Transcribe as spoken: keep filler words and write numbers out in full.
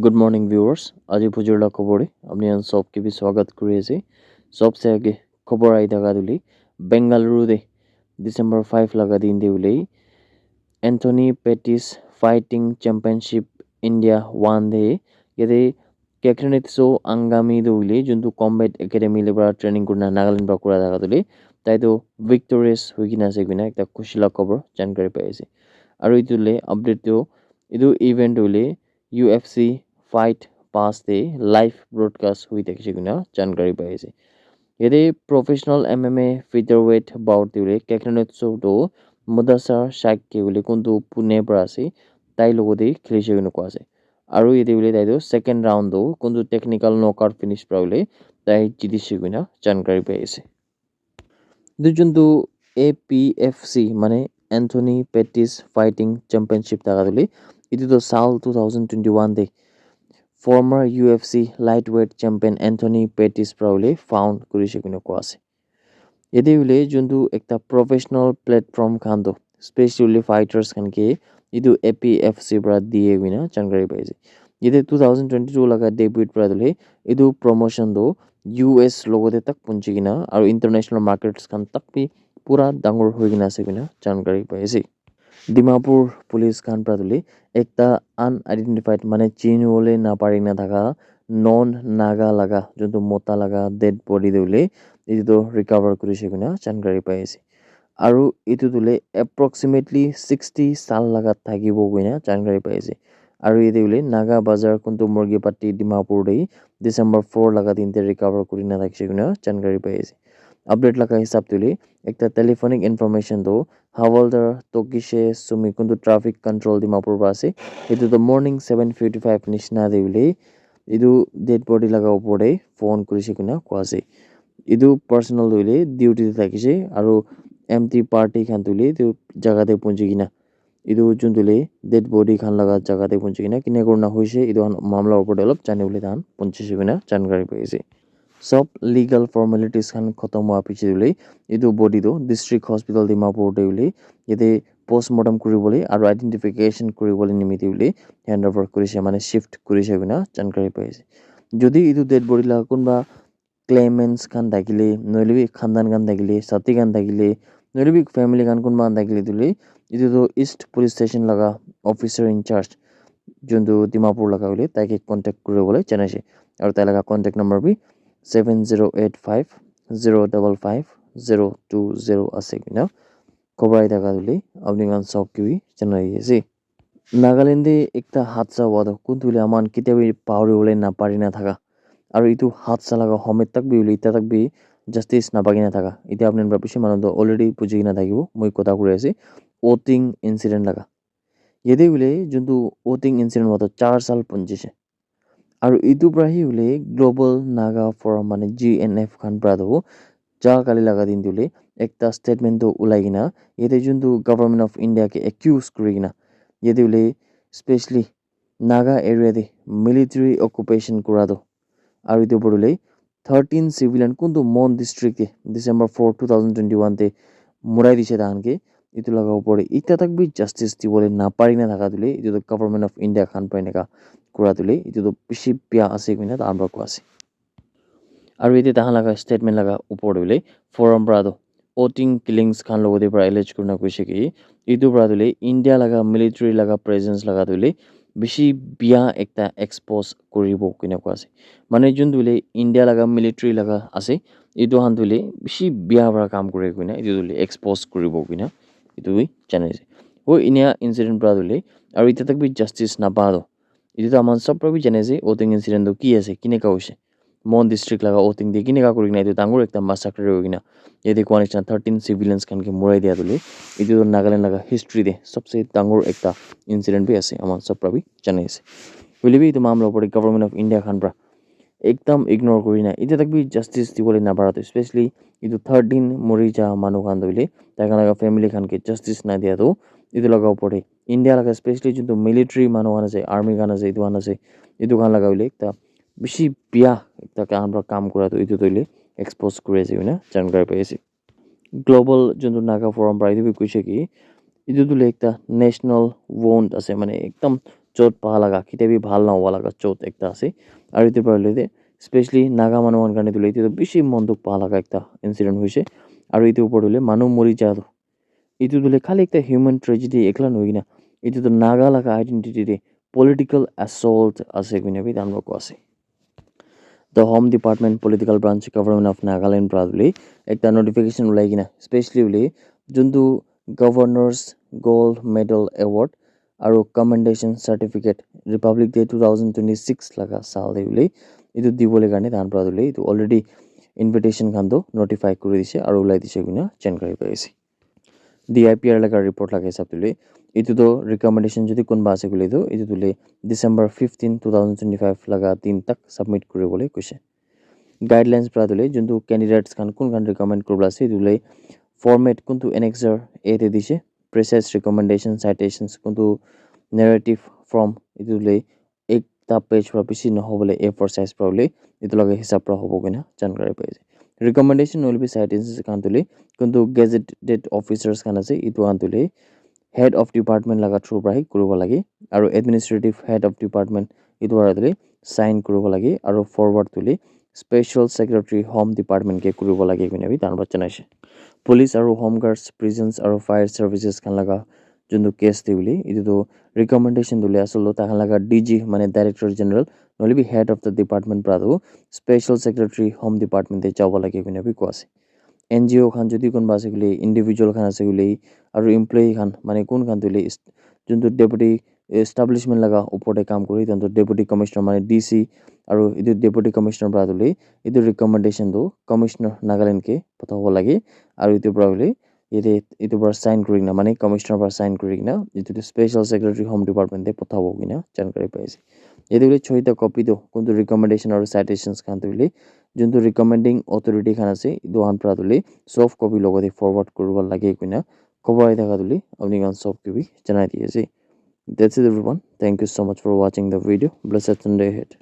Good morning, viewers. Aji bujur la khobor te apni khan sob ke bi swagat kuri ase. Sob se age khobor ahi thaka tu le Bengaluru te December five laga din te hoile Anthony Pettis Fighting Championship India one te yate Kekrinetso Angami tu hoile juntu Combat Academy le para training kurina Nagaland para kura thaka tu le tai tu victorious hoi kena ase koina ekta khushi la khobor jankari pai ase. Aru etu le update tu etu event tu hoile U F C fight pass te live broadcast hoi thakishe koina jankari pai ase. Yate professional M M A featherweight bout te hoile Kekrinetso tu Mudasar Shaik ke hoile kuntu Pune para ase tai logote khilishe koina koa ase. Aru yate hoile tai tu second round tu kuntu technical knockout finish para hoile tai jitishe koina jankari pai ase. Etu juntu A P F C mane Anthony Pettis Fighting Championship thaka tu le etu tu saal two thousand twenty-one te former U F C lightweight champion Anthony Pettis para hoile found kurishe koina koa ase. Yate hoile juntu ekta professional platform khan tu specially fighters khan ke etu A P F C para diye koina jankari pai ase. Yate two thousand twenty-two laga debut para tu le etu promotion tu U S logote tak punchi kena aru international markets khan tak bi pura dangor hoi kena ase koina jankari pai ase. Dimapur police khan para tu le ekta unidentified mane chini bole na pari na thaka non Naga laga juntu mota laga dead body tu le etu tu recover kurishe koina jankari pai ase. Aru etu tu le approximately sixty saal laga thakibo koina jankari pai ase. Aru yate hoile Naga Bazar kuntu Murgi Patti Dimapur te December four laga din te recover kurina thakishe koina jankari pai ase. Update laga hisab tu le ekta telephonic information tu Hawaldar Tokishe Sumi kuntu traffic control Dimapur para ase. Etu tu morning seven fifty-five nishina te hoile etu dead body laga opor te phone kurishe koina koa ase. Etu personal tu hoile duty te thakishe aru empty party khan tu hoile etu jaga te punchi kena etu juntu le dead body khan laga jaga te punchi kena kene kurina hoishe etu khan mamla opor te olop jani bole tahan punchi she koina jankari pai ase. Sob legal formalities khan khotom hua piche tu hoile etu body tu district hospital Dimapur te hoile yate postmortem kuri bole aru identification kuri bole nimite hoile handover kurishe mane shift kurishe koina jankari pai ase. Jodi etu dead body laga kunba claimants khan thakile nohoile bi khandan khan thakile sati khan thakile nohoile bi family khan kunba khan thakile tu hoile etu tu East Police Station laga officer in charge juntu Dimapur laga hoile tai ke contact kuri bole janai ase aru tai laga contact number bi seven zero eight five zero double five zero two zero ase koina khobor ahi thaka tu hoile apni khan sob ke bi janai ase. Nagaland te ekta hadsa hua tu kuntu hoile aman ketia bi pahori bole na pari na thaka aru etu hadsa laga homoi tak bi hoile eta tak bi justice na pa kena thaka eta apni khan para bishi manu tu already buji kena thakibo moi kotha kuri ase Oting incident laga yate hoile juntu Oting incident hua tu char saal punchi she. Aru etu para hi hoile Global Naga Forum mane G N F khan para tu ja kali laga din tu hoile ekta statement tu ulai kena yate juntu Government of India ke accuse kuri kena yate hoile specially Naga area te military occupation kura tu aru etu opor te hoile thirteen civilian kuntu Mon district te December four two thousand twenty-one te murai dishe tahan ke etu laga opor te eta tak bi justice dibole na pari na thaka tu hoile etu tu Government of India khan para enika kura tu hoile etu tu bishi bia ase koina tahan para koi ase. Aru yate tahan laga statement laga opor te hoile forum para tu Oting killings khan logote para allege kurina koishe ki etu para tu hoile India laga military laga presence laga tu hoile bishi bia ekta expose kuribo koina koi ase. Mane juntu hoile India laga military laga ase etu khan tu hoile bishi bia para kam kure koina etu tu hoile expose kuribo koina etu bi janai ase. Aru enia incident para tu hoile aru eta tak bi justice napa tu etu tu aman sob para bi jani ase Oting incident tu ki ase kinika hoishe. Mon district laga Oting te kinika kuri kena etu dangor ekta massacre hoi kena yate koi nishina thirteen civilians khan ke murai dia tu hoile etu tu Nagaland laga history te sobse dangor ekta incident bi ase aman sob para bi jani ase. Hoile bi etu mamla opor te Government of India khan para ekdam ignore kuri kena eta tak bi justice dibole na para tu especially etu thirteen muri ja manu khan tu hoile tai khan laga family khan ke justice na dia tu etu laga opor te India laga specially juntu military manu khan ase army khan ase etu khan ase etu khan laga hoile ekta bishi bia ekta kam para kam kura tu etu tu hoile expose kuri ase koina jankari pai ase. Global juntu Naga Forum para etu bi koishe ki etu tu hoile ekta national wound ase mane ekdam chot pa laga, kitia bi bhal na howa laga chot ekta ase. Aru etu para hoile te, specially Naga manu khan karne tu hoile etu tu bishi mon dukh pa laga ekta incident hoise. Aru etu upor te hoile manu mori ja tu, etu tu hoile khali ekta human tragedy ekla nohoi kena, etu tu Naga laga identity te political assault ase koina bi tai khan para koi ase. The Home Department Political Branch Government of Nagaland para hoile ekta notification ulai kena, specially hoile juntu Governor's Gold Medal Award aru Commendation Certificate Republic Day two thousand twenty-six laga saal te hoile etu dibole karne tai khan para hoile etu already invitation khan tu notify kuri dise aru ulai dise koina jankari pai ase. D I P R laga report laga hisab te hoile, etu tu recommendation jodi kunba ase koile tu, etu tu hoile December fifteen, two thousand twenty-five laga din tak submit kuri bole koise. Guidelines para tu hoile, juntu candidates khan kun khan recommend kuri bole ase, etu hoile format kuntu annexure A te dise, precise recommendation citations kuntu narrative form, etu hoile ekta page para bishi nahobo le A four size para hoile etu laga hisab para hobo koina jankari pai ase. Recommendation nohoile bi citations khan tu hoile kuntu gazetted officers khan ase, etu khan tu hoile head of department laga through para hi kuribo lage, aru administrative head of department etu para tu hoile sign kuribo lage, aru forward tu hoile special secretary home department ke kuribo lage koina bi tai khan para janai ase. Police aru home guards, prisons aru fire services khan laga juntu case te hoile etu tu recommendation tu hoile asol tu tai khan laga D G mane director general nohoile bi head of the department para tu special secretary home department te jabo lage koina bi koi ase. N G O khan jodi kunba ase koile, individual khan ase koile, aru employee khan mane kun khan tu hoile is- juntu deputy establishment laga upor te kam kuri, tai khan tu deputy commissioner mane D C aru etu deputy commissioner para tu hoile etu recommendation tu commissioner Nagaland ke pathabo lage aru etu para hoile yate etu para sign kuri kena mane commissioner para sign kuri kena etu tu special secretary home department te pathabo koina jankari pai ase. Yate hoile choita copy tu kuntu recommendation aru citations khan tu hoile juntu recommending authority khan ase etu khan para tu hoile soft copy logot te forward kuribo lage koina khobor ahi thaka tu hoile apni khan sob ke bi janai di ase. That's it everyone. Thank you so much for watching the video. Blessed Sunday ahead.